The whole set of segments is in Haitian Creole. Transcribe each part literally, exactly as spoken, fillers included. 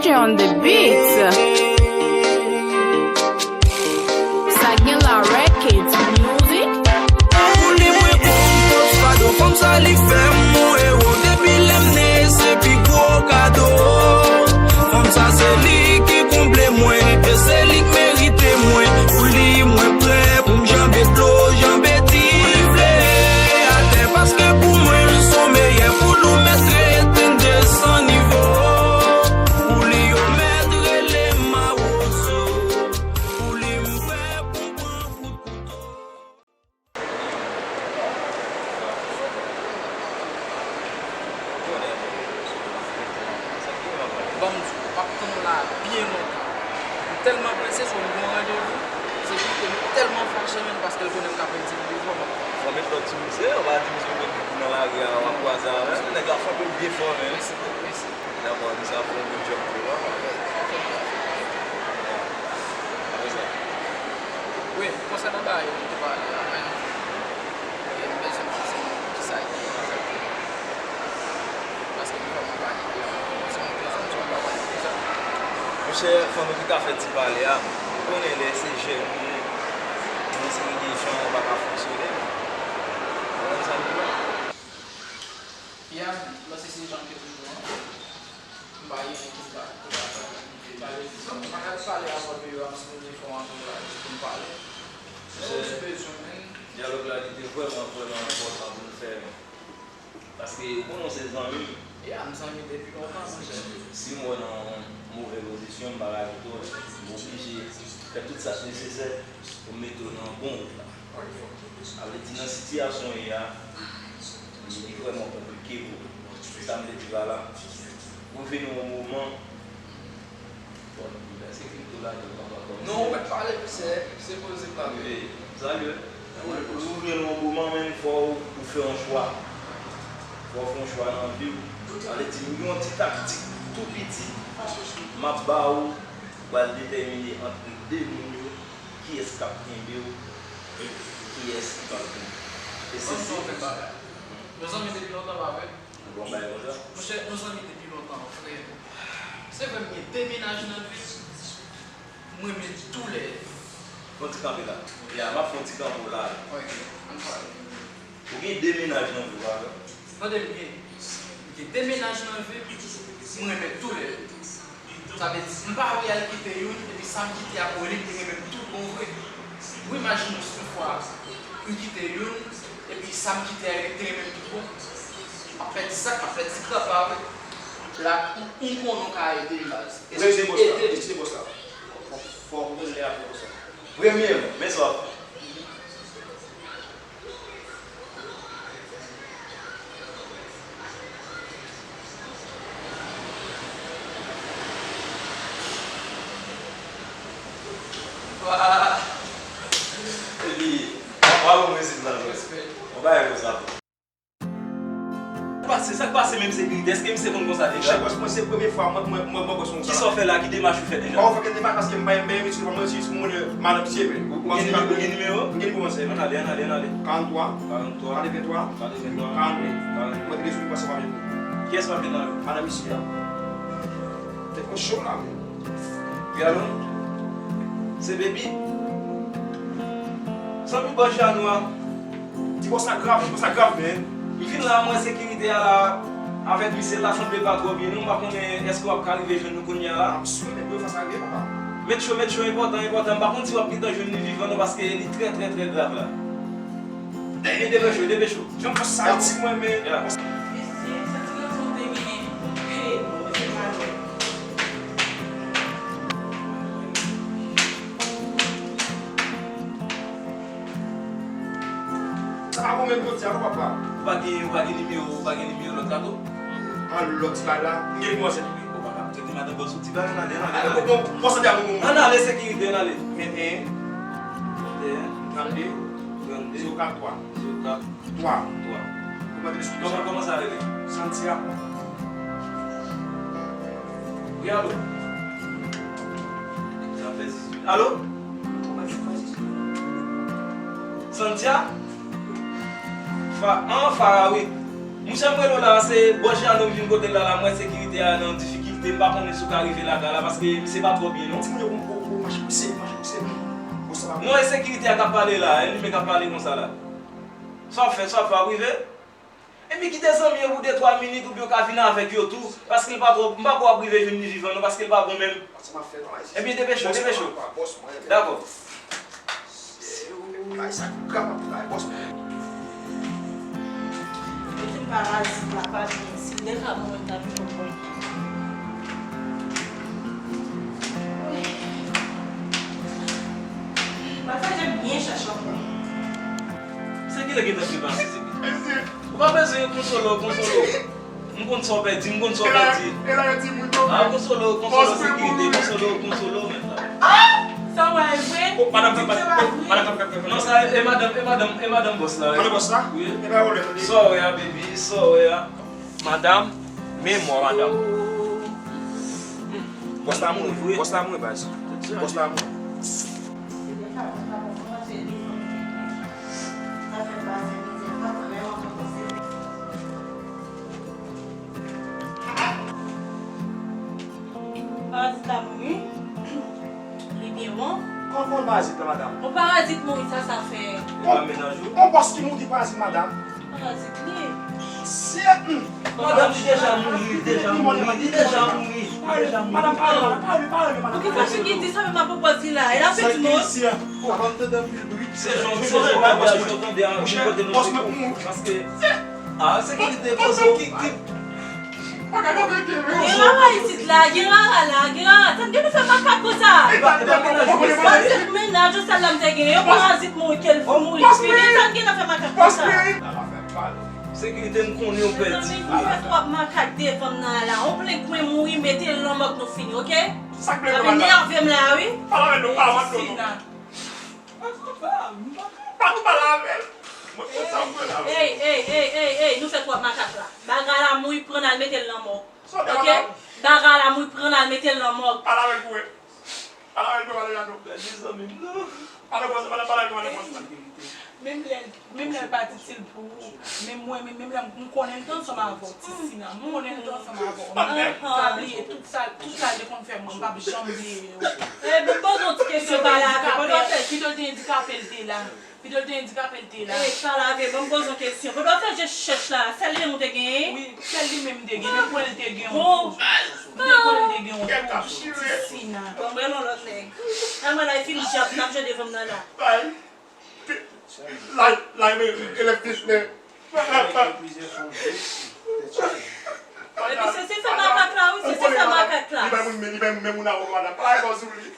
On the beat. Sa gen la records music. Pou li mwen konpòs fado, fanm sa li fè m yon ewo. Depi lè m ne, se pi gwo kado. Fanm sa se li ki konble mwen, e se li k merite mwen. Pou li mwen prè pou m janbe dlo, janbe ti. Pou li vle atè, paske pou mwen l son meyè. Pou nou mèt rete n desann nivo. Pou li yo mèt rele m mawozo. Pou li m prè pou m pran kout kouto. Ban m di w, m ap tann w la byen lontan. M tèlman prese, so m gen yon randevou. Se ki m tèlman fache menm paske l konnen m ka pèdi m devan. Fò met lòt ti mizè, ou pa di mizè ou met nan lari a, w ap kwaze avè l. Nèg la frape l byen fò, men. Mèsi, mèsi. Dakò, misye ap fè yon bon djòb tou la. Apre sa. Wi, konsènan bagay yo nou te pale a, men, e, m bezwen konnen kisa ki egzakteman. Paske m vrèman pa gen de, se yon dezòd, se yon bagay bizar. Monchè, fò nou te ka fè ti pale a. Ou konnen lè se jèn ou ye, gen yon seri de jan ou pa ka fonksyone. Ou konprann sa m di la? Ya, men se jan ke toujou an. M pa gen anyen ki m ka, m pa ka pale. Disons, m pa ka pale avè w, m sipoze fè yon antouraj pou m pale. Men ou bezwen, men. Dyalòg la, li te vrèman, vrèman enpòtan pou n fè, men. Paske, ou konnen w se zanmi m. Ya, m zanmi depi lontan, monchè. Si m wè w nan yon move pozisyon, m pa ka kite w. M oblije fè tout sa k nesesè pou m mete w nan bon wout la. Sa vle di, nan sitiyasyon w ye a, li vrèman konplike pou ou. Se sa m vle di pa la. Ou vin yon moman. Bon, èske Crypto la di w pa kòmanse? Non, ou mèt pale, se, se koze m ap. Wi, salye. Ou, ou vin yon moman, men fò ou, ou fè yon chwa. Fò w fè yon chwa nan vi w. Sa vle di, m gen yon ti taktik tou piti m ap ba ou, ou pral detèmine ant de moun yo kiyès k ap kenbe w, kiyès ki p ap kenbe w. E se si. Yon zanmi depi lontan, pa vre? Bon, bay konsa. Monchè, nou zanmi depi lontan, frè. Se vre, m gen de mennaj nan vi m. M renmen tou lè. Fè yon ti kanpe la. Ya, m ap fè yon ti kanpe w la. Ok, ann pale. Ou gen de mennaj nan vi w, pa vre? Tande m byen. M gen de mennaj nan vi m. M renmen tou lè. Sa vle di, m pa vle al kite youn, epi sa m kite a pou li, m te renmen m tout bon vre. Ou imajine w si yon fwa, m kite youn, epi sa m kite a, li te renmen m tout bon. M ap pèdi sak, m ap pèdi krab, pa vre? La, m, m konnen w ka ede m, baz. Ede m, ede m. Fò, fò, fò, fò, fò, fò, fò, fò, fò, fò, fò, fò, fò, fò, fò, fò, fò, fò, fò, fò, Wa! Epi, w ap, w ap mwen isit la, bro. Respè. Yon bagay konsa. Sa k pase, sa k pase menm sekirite? Èske misye konn konsa deja? Monchè, bòs, mwen se premye fwa mwen, mwen, mwen, mwen wè konsa. Kisa w fè la? Ki demach ou fè deja? Bon, ou fè kèk demach paske m pa, m pa envite, mwen se jis pou mwen, madanm misye, men. Ou gen nimewo? Ou gen nimewo, monchè? Ann ale, ann ale, ann ale. Karant twa. Karant twa. Katreven twa. Katreven twa. Karant. Karant. Mwen te bezwen pase papye pou ou. Kiyès papye nan yo? Madanm misye a. Tèt mwen cho la, men. Wi, alo? Se Baby? Zanmi bòs Jano a. Ti bòs la grav, ti bòs la grav, men. M vin la, mwen sekirite a la, avèk misye la sanble pa twò byen, non, m pa konnen èske w ap ka rive jwenn nou kounye a la. M swe, men, bro, fò sa rive, papa. Met cho, met cho, enpòtan, enpòtan. M pa konn si w ap gentan jwenn li vivan, non, paske li trè, trè, trè grav la. Depèch ou, depèch ou. Jan fò sa ti mwen, men. Ya. Mesye, sa ti gason te genyen. Hey, se pa jwèt. Sa pa bon menm jodi a non, papa. Ou pa gen, ou pa gen nimewo, ou pa gen nimewo lòt la tou? An lòt ti bagay la, m gen kòmansè tou wi. Ou pa ka trete madanm bòs ou ti bagay, ann ale, ann ale, ann ale. Bon, bon, bon, sa te a bon, bon, bon. Ann ale, sekirite, ann ale. Venteyen. Venteyen. Trannde. Trannde. Zewo kat twa. Zewo kat. Twa. Twa. Ou mande depi kòman, kòman sa rele? Santia. Wi, alo? Sa fè zis wi. Alo? Santia? Fa-, an, Fara, wi. Monchè, m rele w la, se bòs Jano m vin kote l la, la, m wè sekirite a nan difikilte. M pa konnen si w ka rive lakay la, paske misye pa twò byen, non. Timoun yo gon gwo, gwo manch pouse, manch pouse. Bon, sa va. Non, e sekirite a k ap pale la, e li menm k ap pale konsa la. Sa w ap fè, sa w ap fè, w ap rive? Epi kite zanmi yo pou de twa minit, oubyen w ka vin avèk yo tou, paske l pa twò, m pa kwè w ap rive jwenn li vivan, non, paske l pa bon menm. Sa m ap fè, non, Ayisyen. Ebyen, depeche w, depeche w. Bòs mwen, bòs mwen. Dakò. Ay, sa grav ap bay, bòs mwen. Yo di m parazit la pa byen. Si m te ka mouri, m ta toujou mouri. Wi. Pafè je m byen chèch ankò. Se kilè gentan prepare, se kilè. Ou pa bezwen konsole w, konsole w. M konn sa w pèdi, m konn sa w pèdi. E la, e la, yo di moun yo. Ah, konsole w, konsole w, sekirite, konsole w, konsole w, mèt la. Sa w wè, e vre? Oh, madanm, madanm, madanm, madanm, madanm. Non, sa, e madanm, e madanm, e madanm bòs la, wi. Madanm bòs la? Wi. E pa pwoblèm, wi. Sa w wè a, baby, sa w wè a. Madanm, men mwen, madanm. Bòs la mouri, bòs la mouri, baz. Bòs la mouri. Parazit la mouri. Li byen bon. Kon, kon parazit la, madanm? Yon parazit mouri, sa, sa fè. E pa mennaj ou? Yon bòs ki mouri parazit, madanm. Parazit li. Sye, hmm. Madanm, li deja mouri, li deja mouri, li deja mouri, li deja mouri. Madanm, pa rele, madanm, pa rele, pa rele, madanm. Poukisa fi ki di sa, men m ap pran pòz li la? E l ap fè ti mo. Sye, oh. Avan m tande anpil bri. Se jan, se jan bagay yo tande a, nou pote nou sekou. Paske, ah, sekirite, poze w. Gen rara isit la, gen rara la, gen rara. Sa n gen pou fè makak konsa? E pa, e pa mennaj ou, mesye. Sa se mennaj ou, sèl la m te gen. Yon parazit mouri, ke l mouri, fini. Sa n gen nan fè makak konsa? Sekirite, m konnen w pèdi. Mezanmi, nou fè twòp makak devan m nan la. On plen gwen mouri, mete l nan mòg, nou fini, oke? Sa k ap enève m la, wi. Pale avè l, non, pale avè l, non. Sina. Pa nou pale avè l. Mwen konn sa mwen la. Ey, ey, ey, ey, ey, nou fè twòp makak la. Bagay la mouri, pran l al mete l nan mòg. Oke? Bagay la mouri, pran l al mete l nan mòg. Pale avè l pou wè. Pale avè l pou wè, pale avè l. Pèdi zanmi m, non. Pale avè l, pale avè l, pale avè l. Menm lè, menm lè l pa t itil pou ou, men mwen, men, menm lè m konnen l te ansanm avè w, Ti Sina, m konnen l te ansanm avè w. Men pa bliye, tout sa, tout sa l te konn fè mwen, m p ap janm bliye yo. Ey, ban m poze yon ti kesyon, pale avè m. Pito l te andikape, pito l te andikape, l te la. Pito l te andikape, l te la. Ey, pale avè m, ban m poze yon kesyon. Pandan w fè je chèch la, sèl li menm ou te genyen? Wi, sèl li menm m te genyen, men mwen l te gen yon tou. M te konnen l te gen yon tou, Ti Sina. Bon, mwen non lòt nèg. Nan mwen la, e fin djab n ap jwe devan m nan la. Bay. La, la, men, elèv pis, men. Epi se, se fè makak la, wi, se, se fè makak la. Li bay moun, li bay moun, men moun avè w, madanm. Pale avè w sou li.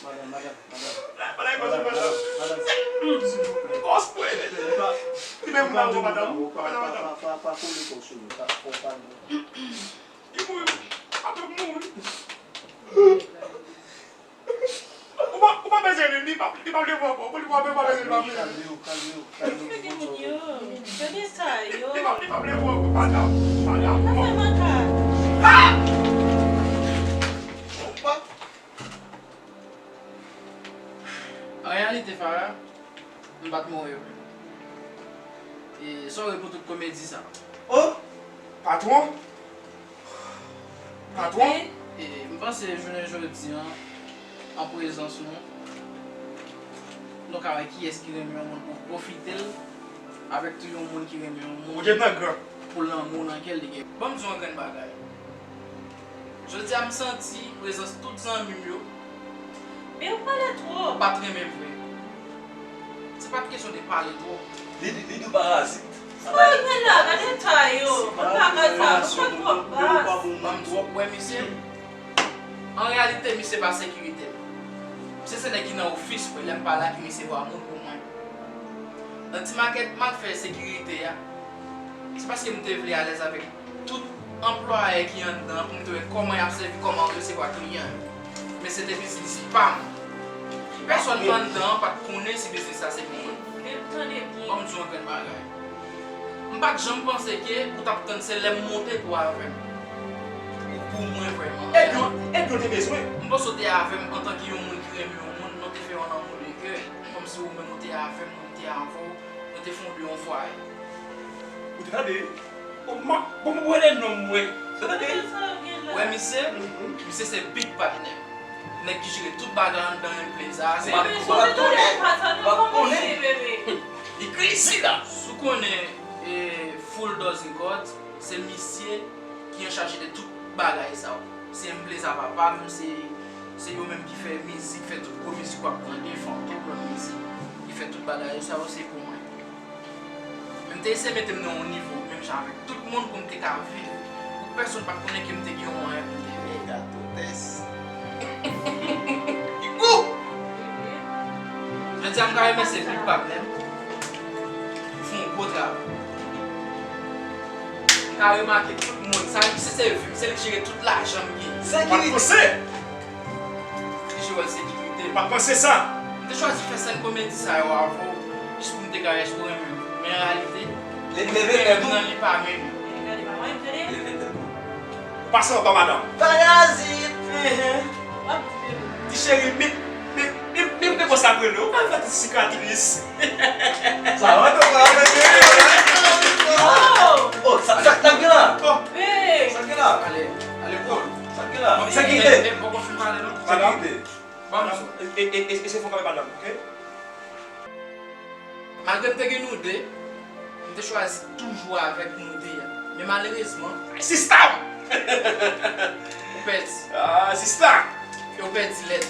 Madanm, madanm, madanm. Pale avè w sou li, madanm. Madanm, madanm. Kòs pou li. Li bay moun avè w, madanm. Pa, pa, pa, pa, pa kole kò w sou li. Pa, pa, pa, non. Li mouri. Apre mouri. Ou pa, ou pa bezwen li, li pa, li pa vle wè w ankò. Ou pa, ou pa bezwen li, li pa vle. Kalme w, kalme w, kalme w. Gade moun yo. Gade sa yo. Li pa, li pa vle wè w ankò, pa la, pa la. Sa fè makak. Ah! An reyalite, Farah, m pa t mouri vre. E sòri pou tout komedi sa. Oh! Patwon! Patwon! E, e, m panse jounen jodi an, an prezans nou, nou ka wè kiyès ki renmen yon moun pou pwofite l, avèk tou yon moun ki renmen yon moun pou lanmou nan kè l li gen. Ban m di w yon grenn bagay. Jodi a, m santi prezans tout zanmi m yo. Men ou pale twòp. Pa t renmen vre. Se pa t kesyon de pale twòp. Li, li, li di w parazit. Sa w gen la, gade eta yo. Ban m pa gade sa, ou fè twòp baz. Ban m twòp wè misye. An reyalite, misye pa sekirite m. Misye se nèg ki nan ofis mwen, lè m pa la ki resevwa moun pou mwen. Nan ti makèt m al fè sekirite a, se paske m te vle alèz avèk tout anplwaye ki anndan an pou m te wè kòman y ap sèvi, kòman resevwa kliyan yo. Men se te biznis pa m. Pèsòn anndan an pa t konnen si biznis sa se pou mwen. Ban m di w yon grenn bagay. M pa t janm panse ke ou t ap tann se lè m monte pou w avè m. Ou pou mwen vrèman. Epi w, epi w te bezwen. M panse w te avè m antanke yon moun ki renmen yon moun, nou te fè yon lanmou de kè, kòmsi ou menm ou te avè m, mwen m te avè w, nou te fonde yon fwaye. Ou te tande, wi? Bon, m ap rele non m, mwen. Wè misye, misye se big patnè. Nèg ki jere tout bagay anndan Emplez a. Se pa konnen, pa konnen. Li crazy la. Si w konnen, e, Full Dozen Chords, se misye ki an chaje de tout bagay sa yo. Se Emplez a papa m, se, se yo menm ki fè mizik, fè tout gwo mizik w ap tande, Fantom, lòt mizik, ki fè tout bagay sa yo, se pou mwen. Men m te eseye mete m nan yon nivo, menm jan avèk tout moun pou m te ka viv. Pou pèsonn pa t konnen ke m te gen yon mwayen pou m te viv. Gato tès. Ki gou! Jodi a, m ka remèsye big patnè m. Ou fè yon gwo travay. M ka remake tout moun. Sa, se, se, se li ki jere tout lajan m gen. Sekirite. Li jere sekirite. M pa t panse sa. M te chwazi fè sèn komedi sa yo avè w, jis pou m te ka wè si w renmen m. Men an reyalite, leve tèt ou. Nan li pa menm. Leve tèt ou. Ou pase anba madanm. Parazit. Ti cheri, mi, mi, mi, mi, mi konsa k rele w. Ou pa fè ti sikatris. Sa va, tonton? Oh, sa, sa, sa gen la? Oh, sa gen la? Ale, ale, cool. Sa gen la? Sekirite. Sekirite. Madam, e, e, e, e se fon kay madanm, oke? Malgre m te gen nou de, m te chwazi toujou avèk nou de a. Men malerezman, sista m! Ou pèdi. Ah, sista! E ou pèdi lèd.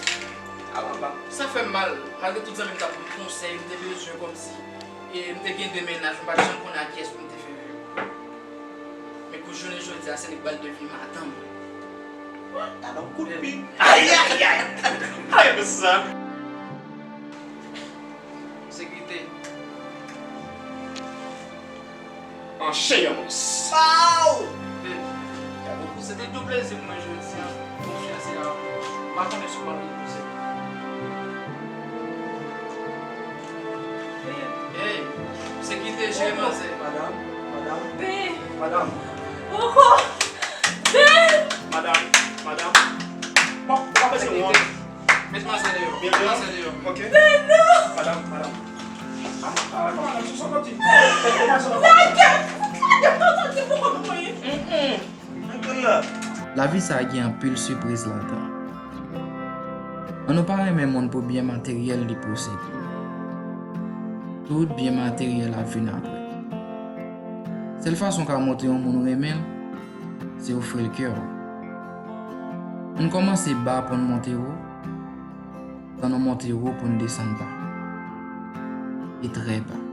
Alaba. Sa fè m mal. Malgre tout zanmi m t ap ban m konsèy, m te bezwen kòmsi, e m te gen de mennaj, m pa t janm konnen a kiyès pou m te fè vye. Men pou jounen jodi a, se li k pral devni madanm. Gade yon kout pi. Ayayay! Ay, men sa. Sekirite. An cheyamans. Pow! Se te tou plezi pou mwen jodi a. Konfyans e amour. M pa konnen si w pral repoze. Hey, sekirite, jere manzè. Madam, madam. Madam. Poko. Madam, madam. Bon, ou pa bezwen wont. Met manzè deyò. Met manzè deyò. Ok. Madam, madam. Ah, ah, madam, sou sa w ap di. Lage m! Lage m! Tande poko nou ye. Lavi sa a gen anpil sipriz ladan l. Ann nou pa renmen moun pou byen materyèl li posede. Tout byen materyèl ap vin apre. Sèl fason w ka montre yon moun ou renmen l, se ofri l kè w. Ann kòmanse ba pou n monte wo, pou nou monte wo pou n desann ba. E trè ba.